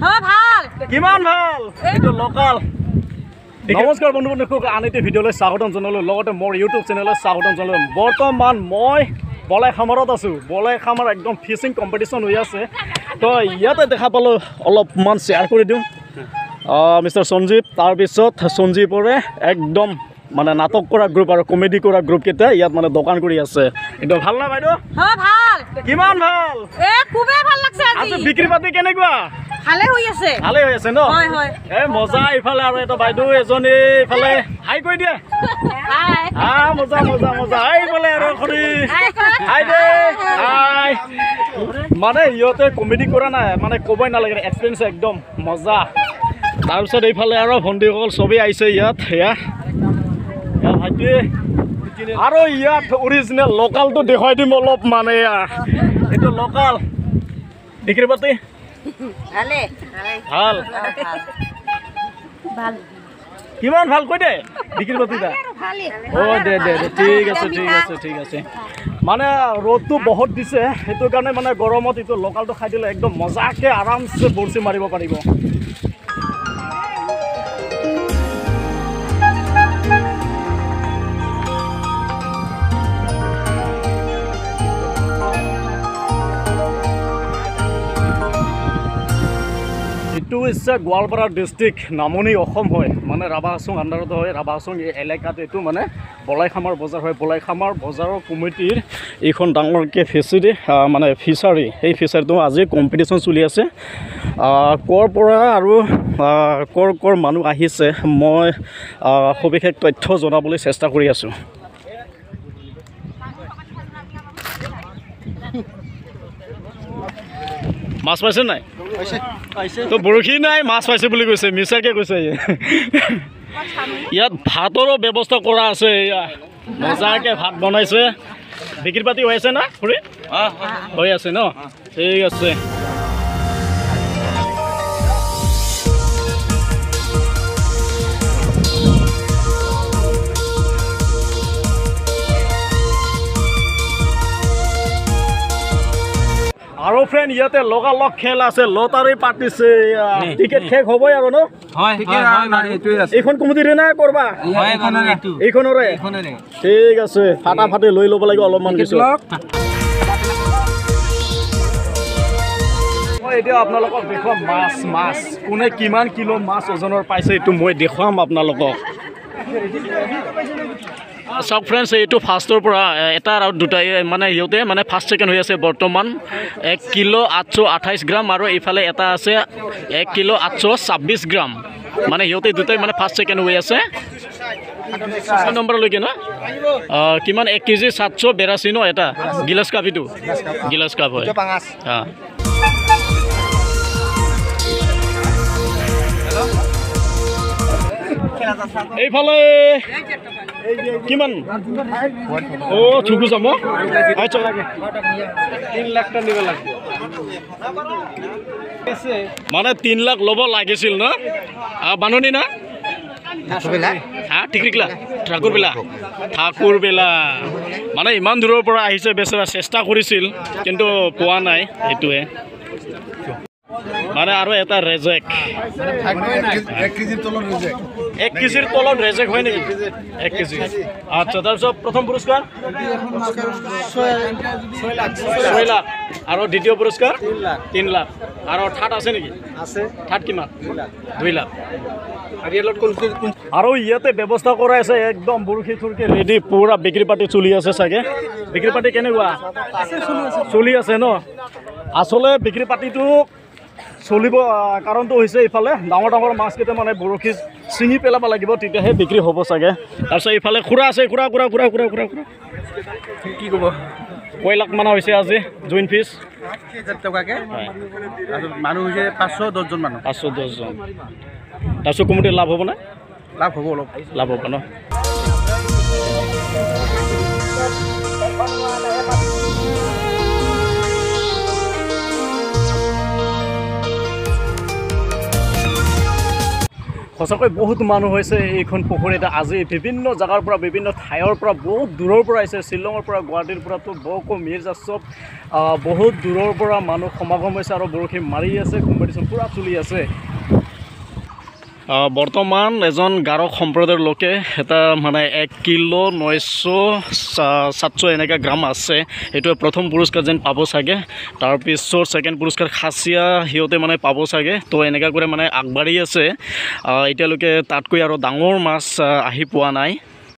হয় ভাল কিমান ভাল এইটো লোকাল। নমস্কাৰ বন্ধু বান্ধৱীসকল, আন এটি ভিডিঅ'লৈ স্বাগতম জনালোঁ, লগতে মোৰ ইউটিউব চেনেললৈ স্বাগতম জনালোঁ। বৰ্তমান মই বলাই খামাৰত আছোঁ। বলাই খামাৰ একদম ফিচিং কম্পিটিশ্যন হৈ আছে, তো ইয়াতে দেখা পালোঁ, অলপমান শ্বেয়াৰ কৰি দিওঁ। মিষ্টাৰ সঞ্জীৱ, তাৰপিছত সঞ্জীৱৰে একদম মানে নাটক কৰা গ্ৰুপ আৰু কমেডি কৰা গ্ৰুপকেইটা ইয়াত মানে দোকান কৰি আছে। একদম ভাল না বাইদেউ? হয় ভাল। কিমান ভাল? এ খুবেই ভাল লাগছে আজি। আজি বিক্ৰী পাতি কেনেকুৱা? ভালে হৈ আছে। ভালে হৈ আছে ন? হয় হয়। এ মজা। ইফালে আৰু এটা বাইদেউ এজনী ইফালে হাই কৈ দিয়া। হাই। আ মজা মজা মজা। এইফালে আৰু খুৰী হাই দে হাই। মানে ইহঁতে কমেডি কৰা নাই, মানে ক'বই নালাগে, এক্সপিৰিয়েঞ্চ একদম মজা। তাৰপিছত এইফালে আৰু ভণ্টিসকল চবেই আহিছে ইয়াত। সেয়া ভাইটি আৰু ইয়াত অৰিজিনেল লোকালটো দেখুৱাই দিম অলপ, মানে এইটো লোকাল বিক্ৰী পাতি ভাল। কিমান ভাল কৈ দে বিক্ৰী পাতি? অ দে দে দে, ঠিক আছে ঠিক আছে ঠিক আছে। মানে ৰ'দটো বহুত দিছে, সেইটো কাৰণে মানে গৰমত এইটো লোকালটো খাই দিলে একদম মজাকে আৰামছে বৰচি মাৰিব পাৰিব। এইটো হৈছে গোৱালপাৰা ডিষ্ট্ৰিক্ট, নামনি অসম হয়, মানে ৰাভা হাছং আণ্ডাৰত হয়। ৰাভা হাছং এই এলেকাত এইটো মানে বলাইখামাৰ বজাৰ হয়। বলাইখামাৰ বজাৰৰ কমিটিৰ এইখন ডাঙৰকৈ ফেচিৰি মানে ফিচাৰী, সেই ফিচাৰীটো আজি কম্পিটিশ্যন চলি আছে। ক'ৰ পৰা আৰু ক'ৰ ক'ৰ মানুহ আহিছে মই সবিশেষ তথ্য জনাবলৈ চেষ্টা কৰি আছোঁ। মাছ পাইছে নাই? তো বৰশী নাই, মাছ পাইছে বুলি কৈছে, মিছাকে কৈছে। ইয়াত ভাতৰো ব্যৱস্থা কৰা আছে, এয়া মজাকে ভাত বনাইছে। বিক্ৰী পাতি হৈ আছে না খুৰী? হৈ আছে ন? ঠিক আছে। আৰু ফ্ৰেণ্ড ইয়াতে লগালগ খেল আছে, লটাৰী পাতিছে, টিকেট শেষ হ'বই আৰু ন? এইখন কমিটিৰে না কৰবা? এইখনৰে? ঠিক আছে, ফাটাফাটি লৈ ল'ব লাগিব অলপমান পিছত। মই এতিয়া আপোনালোকক দেখুৱাম মাছ, মাছ কোনে কিমান কিলো মাছ ওজনৰ পাইছে এইটো মই দেখুৱাম আপোনালোকক। চাওক ফ্ৰেণ্ডছ, এইটো ফাৰ্ষ্টৰ পৰা এটা আৰু দুটা মানে সিহঁতে মানে ফাৰ্ষ্ট ছেকেণ্ড হৈ আছে বৰ্তমান। 1 কিলো 828 গ্ৰাম আৰু এইফালে এটা আছে 1 কিলো 826 গ্ৰাম, মানে সিহঁতে দুটাই মানে ফাৰ্ষ্ট ছেকেণ্ড হৈ আছে। নম্বৰলৈকে ন কিমান? 1 কেজি 782 ন? এটা গিলাচ কাপ, এইটো গিলাচ কাপ হয়। এইফালে কিমান? অ থুকু যাব। আচ্ছা, 3 লাখ নিব লাগিব। মানে 3 লাখ ল'ব লাগিছিল ন? বাননি না? হা, টিকৰিকলা ঠাকুৰবেলা, ঠাকুৰবেলা। মানে ইমান দূৰৰ পৰা আহিছে, বেচেৰা চেষ্টা কৰিছিল কিন্তু পোৱা নাই। সেইটোৱে মানে আৰু এটা ৰেজেক, 1 কেজিৰ তলত ৰেজেক। 1 কেজিৰ তলত ৰেজেক হয় নেকি? 1 কেজি। আচ্ছা, তাৰপিছত প্ৰথম পুৰস্কাৰ 6 লাখ আৰু দ্বিতীয় পুৰস্কাৰ 3 লাখ। আৰু থাৰ্ড আছে নেকি? আছে। থাৰ্ড কিমান? 2 লাখ। আৰু আৰু ইয়াতে ব্যৱস্থা কৰাই আছে, একদম বৰশী থুৰকি ৰেডি, পুৰা বিক্ৰী পাতি চলি আছে চাগে। বিক্ৰী পাতি কেনেকুৱা চলি আছে ন? আচলতে বিক্ৰী পাতিটো চলিব, কাৰণটো হৈছে এইফালে ডাঙৰ ডাঙৰ মাছকেইটা মানে বৰশী ছিঙি পেলাব লাগিব, তেতিয়াহে বিক্ৰী হ'ব চাগে। তাৰপিছত এইফালে খুৰা আছে, খুৰা খুৰা খুৰা খুৰা খুৰা খুৰা কি ক'ব? কয় লাখ মান হৈছে আজি জইন ফিজ? টকাকৈ মানুহ হৈছে 510জন মানুহ। 510জন। তাৰপিছত কমিটিৰ লাভ হ'বনে? লাভ হ'ব, অলপ লাভ হ'ব ন? সঁচাকৈ বহুত মানুহ হৈছে এইখন পুখুৰীত আজি। বিভিন্ন জেগাৰ পৰা, বিভিন্ন ঠাইৰ পৰা, বহুত দূৰৰ পৰা আহিছে। শ্বিলঙৰ পৰা, গুৱাহাটীৰ পৰাতো বকো, মিৰ্জা চব বহুত দূৰৰ পৰা মানুহ সমাগম হৈছে আৰু বৰশী মাৰি আছে। কম্পিটিশ্যন পূৰা চলি আছে। বৰ্তমান এজন গাৰো সম্প্ৰদায়ৰ লোকে এটা মানে 1 কিলো 900 700 এনেকুৱা গ্ৰাম আছে, সেইটোৱে প্ৰথম পুৰস্কাৰ যেন পাব চাগে। তাৰপিছত ছেকেণ্ড পুৰস্কাৰ খাচীয়া সিহঁতে মানে পাব চাগে। তো এনেকুৱা কৰি মানে আগবাঢ়ি আছে। এতিয়ালৈকে তাতকৈ আৰু ডাঙৰ মাছ আহি পোৱা নাই।